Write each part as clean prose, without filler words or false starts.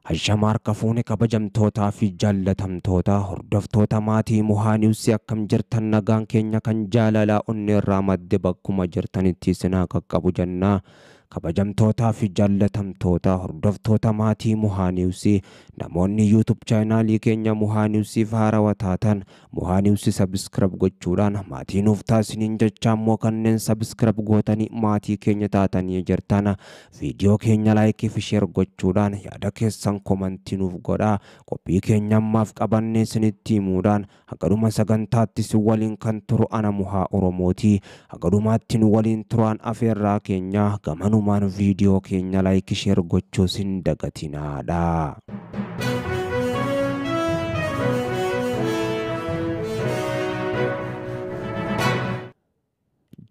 Hashama harka fuune kabajamtootaa fi jaallatamtoota hordoftoota maatii Muhaa Niwus akkam jirtan nagaan keenya kan jaalalaa onneerraa madde bakkuma jirtanitti isin haa qaqqabu jennaa. Kabajamtootaa fi jaallatamtoota hordoftoota maatii Muhaa Niwus namoonni YouTube chaanaalii keenya Muhaa Niwusiif haarawaa taatan Muhaa Niwus subscribe gochuudhaan maatii nuuf taasisaniin jecha ammoo kanneen subscribe gootanii maatii keenya taatanii jirtan viidiyoo keenya laayikii fi sheer gochuudhaan yaada keessan komantii nuuf godhaa. Qophii keenya ammaaf qabannee isinitti himuudhaan hagadhuma sagantaatti si waliin kan turu ana Muhaa Oromooti. Hagadhumaatti nu waliin turaan afeerraa keenya gamanumaan viidiyoo keenya laayikii sheer gochuu sin dagatinaadha.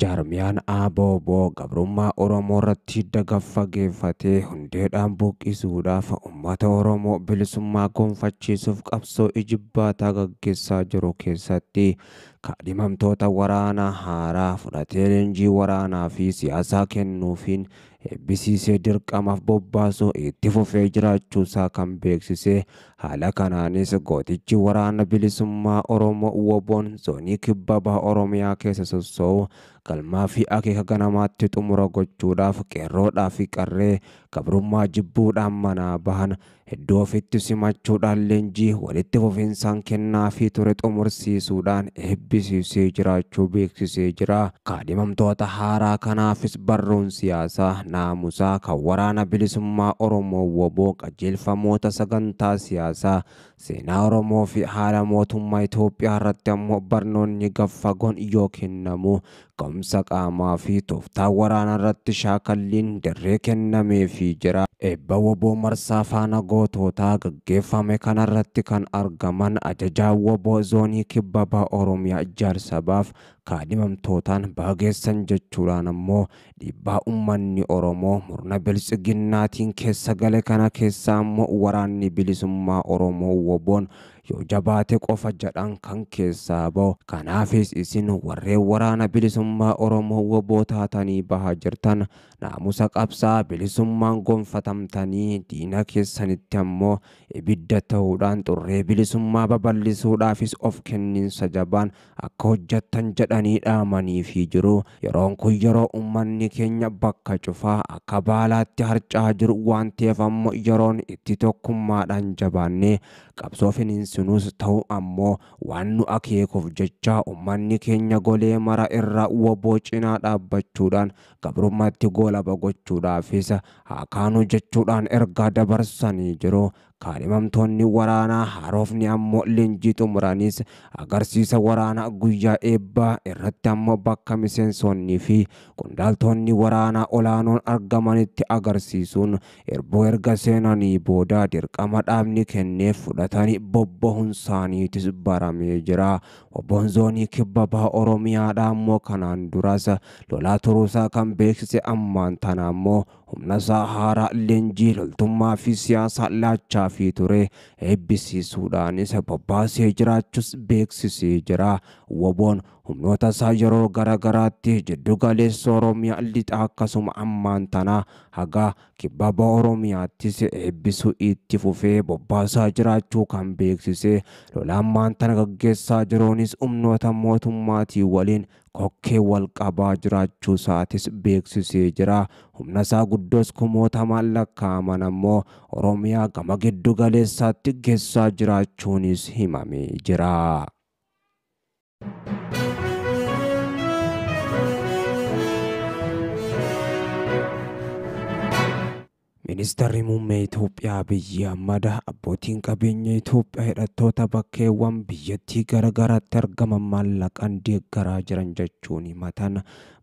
Jaarmiyaan ABO gabrummaa Oromoo irratti dagaffageeffatee hundeedhaan buqqisuudhaaf uummata Oromoo bilisummaa gonfachiisuuf qabsoo ijibbaataa gaggeessaa jiru keessatti kaadhimamtoota waraanaa haaraa fudhatee leenjii waraanaa fi siyaasaa kennuufiin eebbisiisee dirqamaaf bobbaasuu itti fufee jiraachuusaa kan beeksise. Haala kanaanis gootichi waraana bilisummaa Oromoo WBO'n zoonii kibba baha Oromiyaa keessa sossoo'u galmaa fi akeeka ganamaatti xumura gochuudhaaf qeerroodhaa fi qarree gabrummaa jibbuudhaan manaa bahan hedduu ofitti simachuudhaan leenjii walitti fufinsaan kennaa fi ture xumursiisuudhaan eebbisiisee jiraachuu beeksisee jira. Kaadhimamtoota haaraa kanaafis barruun siyaasaa naamusaa kan waraana bilisummaa Oromoo WBO qajeelfamoota sagantaa siyaasaa seenaa Oromoo fi haala mootummaa Itoophiyaa irratti ammoo barnoonni gaffagoon yoo kennamu ga'umsa qaamaa fi tooftaa waraanaa irratti shaakalliin dirree kennameefii jira. Eebba WBO marsaa faana gootootaa gaggeeffame kanarratti kan argaman ajajaa WBO zoonii kibba baha Oromiyaa jaarsabaaf kaadhimamtootaan bageessan jechuudhaan ammoo dhiibbaa uummanni Oromoo murna biltsiginnaatiin keessa gale kana keessa ammoo waraanni bilisummaa Oromoo WBO'n yoo jabaate qofa jedhan kan keessaa bahu. Kanaafis isin warreen waraana bilisummaa Oromoo WBO taatanii bahaa jirtan naamusa qabsaa bilisummaan gonfatamtanii diina keessanitti ammoo ibidda ta'uudhaan xurree bilisummaa babal'isuudhaafis of kenniinsa jabaan akka hojjettan jedhanii dhaamaniifii jiru. Yeroon kun yeroo uummanni keenya bakka cufaa akka baalaatti harca'aa jiru waan ta'eef ammoo yeroon itti tokkummaadhaan jabaannee qabsoo finiinsinuus ta'u ammoo waan nu akeekuuf jecha uummanni keenya golee mara irraa WBO cinaa dhaabbachuudhaan gabrummaatti goolaba gochuudhaafis haa kaanu jechuudhaan ergaa dabarsanii jiru. Kaadhimamtoonni waraanaa haarofni ammoo leenjii xumuranis agarsiisa waraanaa guyyaa eebbaa irratti ammoo bakka miseensonnii fi qondaaltonni waraanaa olaanoon argamanitti agarsiisuun erboo erga seenanii booda dirqama dhaabni kenneef fudhatanii bobbahuun isaaniitis baramee jira. WBO'n zoonii kibba baha Oromiyaadhaa ammoo kanaan duras lolaa turuusaa kan beeksise ammaan tana ammoo humna isaa haaraa leenjii loltummaa fi siyaasaa laachaa fi ture eebbisiisuudhaanis bobbaasee jiraachuus beeksisee jira. WBO'n humnoota isaa yeroo garaagaraatti jiddu galeessa Oromiyaa lixa akkasuma ammaan tana haga kibba baha Oromiyaattis eebbisuu itti fufee bobbaasaa jiraachuu kan beeksise. Lola ammaan tana gaggeessaa jiruunis humnoota mootummaatii waliin kokkee wal qabaa jiraachuu isaatis beeksisee jira. Humna isaa guddoos kumootamaan lakkaa'aman ammoo Oromiyaa gama giddu galeessaatti geessaa jiraachuunis himamee jira. Ministeerri muummee Itoophiyaa Abiyyi Ahmad abbootiin qabeenya Itoophiyaa hidhattoota bakkeewwan biyyattii garaagaraatti argaman maallaqaan deeggaraa jiran jechuun himatan.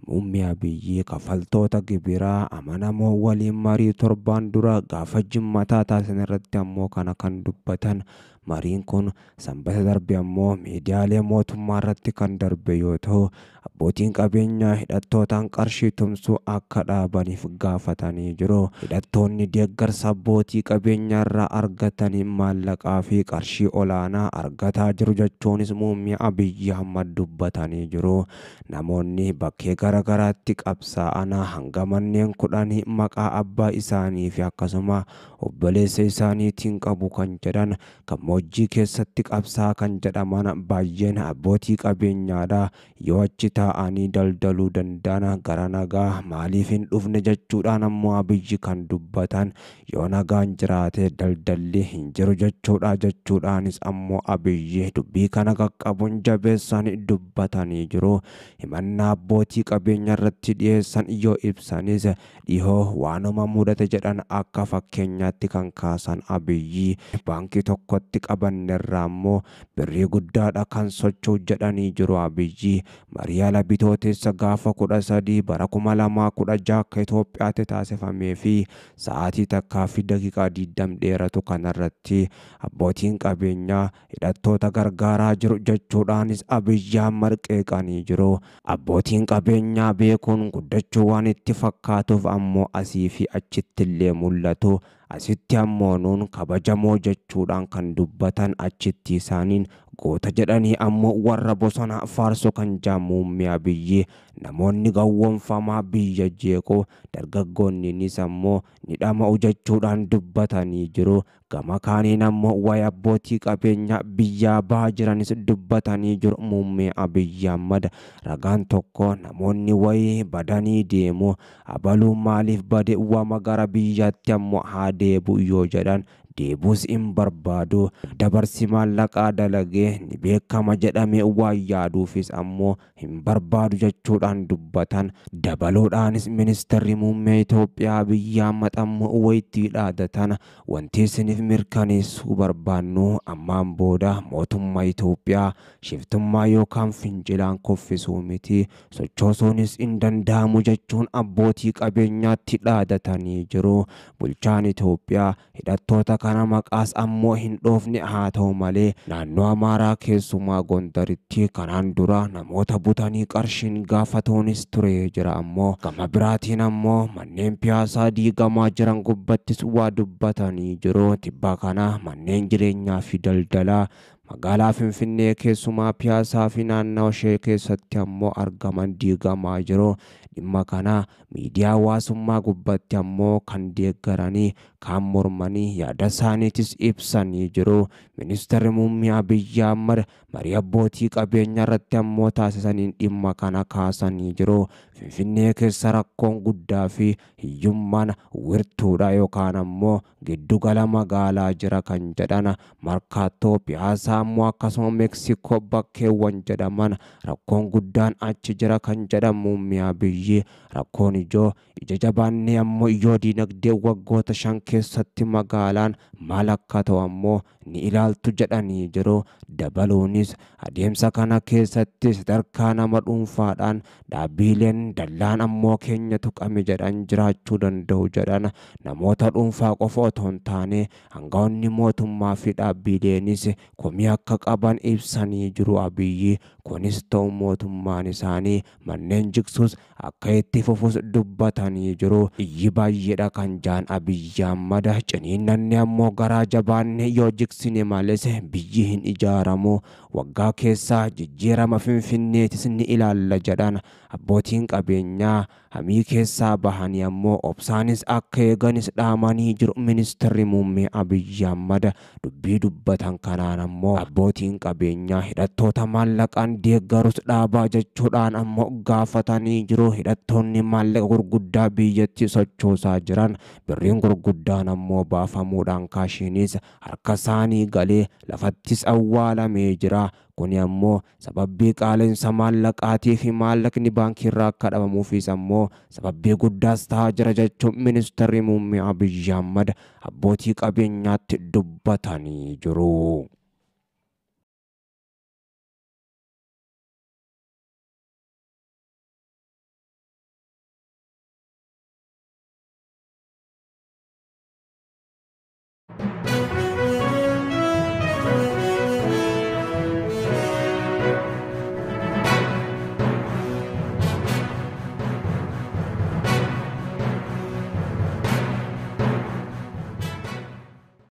Muummee Abiyyi kafaltoota gibiraa amanamoo waliin marii torbaan dura gaafa jimmataa taasisan irratti ammoo kana kan dubbatan. Mariin kun Sanbata darbe ammoo miidiyaalee mootummaa irratti kan darbe yoo ta'u, abbootiin qabeenyaa hidhattootaan qarshii tumsuu akka dhaabaniif gaafatanii jiru. Hidhattoonni deeggarsa abbootii qabeenyaa irraa argatanii maallaqaa fi qarshii olaanaa argataa jiru jechuunis muummee Abiyyi Ahmad dubbatanii jiru. Namoonni bakkee garaagaraatti qabsaa'an hanga manneen 10 maqaa abbaa isaanii fi akkasuma obboleessa isaaniitiin qabu kan jedhan gammoojjii keessatti qabsaa kan jedhaman baay'een abbootii qabeenyaadha. Yoo achi taa'anii daldaluu danda'an gara nagaa maaliif hin dhufne jechuudhaan ammoo Abiyyi kan dubbatan, yoo nagaan jiraate daldalli hin jiru jechuudha jechuudhaanis ammoo Abiyyi dubbii kana qaqqabuun jabeessan dubbatanii jiru. Himannaa abbootii qabeenya irratti dhiyeessan yoo ibsanis dhihoo waanuma mudate jedhan akka fakkeenyaatti kan kaasan Abiyyi baankii tokkotti qabannerraa ammoo birrii guddaadha kan socho'u jedhanii jiru Abiyyi. Marii ala Bitootessa gaafa 13 bara 2016 akka Itoophiyaatti taasifamee fi sa'aatii 1:20 dheeratu kanarratti abbootiin qabeenyaa hidhattoota gargaaraa jiru jechuudhaanis Abiyyi Ahmad qeeqanii jiru. Abbootiin qabeenyaa beekuun guddachuu waan itti fakkaatuuf ammoo asii fi achitti illee mul'atu. Asitti ammoo nuun kabajamoo jechuudhaan kan dubbatan achitti isaaniin goota jedhanii ammoo warra bosona faarsu kan jaa muummee Abiyyi. Namoonni gowwoomfamaa biyya jeequ dargaggoonnis ammoo ni dhama'u jechuudhaan dubbatanii jiru. Gama kaaniin ammoo waa'ee abbootii qabeenyaa biyyaa bahaa jiranis dubbatanii jiru muummee Abiyyi Ahmad. Ragaan tokko namoonni wayii badanii deemu, abaluu maaliif bade wama gara biyyaatti ammoo haa deebi'u yoo jedhan deebuus hin barbaadu. Dabarsi maallaqaa dalagee ni beekama jedhamee waan yaaduufis ammoo hin barbaadu jechuudhaan dubbatan. Dabaluudhaanis ministeerri muummee Itoophiyaa Abiyyi Ahmad ammoo wayitii dhaadatan, wanti isiniif mirkaneessuu barbaannu ammaan booda mootummaa Itoophiyaa shiftummaa yookaan fincilaan kuffisuu miti, sochoosuunis hin danda'amu jechuun abbootii qabeenyaatti dhaadatanii jiru. Bulchaan Itoophiyaa hidhattoota kana maqaas ammoo hin dhoofne, haa ta'u malee naannoo Amaaraa keessumaa Gondaritti kanaan dura namoota butanii qarshiin gaafatuunis ture jira. Ammoo gama biraatiin ammoo manneen piyaasaa diigamaa jiran gubbattis waa dubbatanii jiru. Tibba kana manneen jireenyaa fi daldalaa magaalaa Finfinnee keessumaa piyaasaa fi naannoo ishee keessatti ammoo argaman diigamaa jiru. Dhimma kana miidiyaa hawaasummaa gubbatti ammoo kan deeggaranii kaan mormanii yaada isaaniitis ibsanii jiru. Ministeerri muummee Abiyyi Ahmad marii abbootii qabeenyaa irratti ammoo taasisaniin dhimma kana kaasanii jiru. Finfinnee keessa rakkoon guddaa fi hiyyummaan wirtuudha yookaan ammoo giddugala magaalaa jira kan jedhan Markaattoo, Piyaasaa ammoo akkasuma Meeksikoo bakkeewwan jedhaman rakkoon guddaan achi jira kan jedhan muummee Abiyyi. Rakkoon ijoo ija jabaannee ammoo yoo diinagdee waggoota 5 keessatti magaalaan maal akka ta'u ammoo ni ilaaltu jedhanii jiru. Dabaluunis adeemsa kana keessatti sadarkaa nama dhuunfaadhaan dhaabbiileen dallaan ammoo keenya tuqame jedhan jiraachuu danda'u jedhan. Namoota dhuunfaa qofa otoo hin taane hangafoonni mootummaa fi dhaabbiileenis komii akka qaban ibsanii jiru Abiyyi. Kunis ta'u mootummaan isaanii manneen jigsuus akka itti fufus dubbatanii jiru. Iyyi baay'eedha kan jaan Abiyyi Ahmad. Ciniinnanni ammoo garaa jabaanne yoo jigsine malees biyyi hin ijaaramu. Waggaa keessaa jijjiirama Finfinneetis ni ilaalla jedhan. Abbootiin qabeenyaa hamii keessaa bahanii ammoo obsaanis akka eeganis dhaamanii jiru ministeerri muummee Abiyyi Ahmad. Dubbii dubbatan kanaan ammoo abbootiin qabeenyaa hidhattoota maallaqaan deeggarus dhaabaa jechuudhaan ammoo gaafatanii jiru. Hidhattoonni maallaqa gurguddaa biyyatti sochoosaa jiran birriin gurguddaan ammoo baafamuudhaan kaashiinis harka isaanii galee lafattis awwaalamee jira. Kuni ammoo sababii qaala'insa maallaqaatii fi maallaqni baankiirraa akka dhabamuufis ammoo sababii guddaas ta'aa jira jechuun ministeerri muummee Abiyyi Ahmad abbootii qabeenyaatti dubbatanii jiru.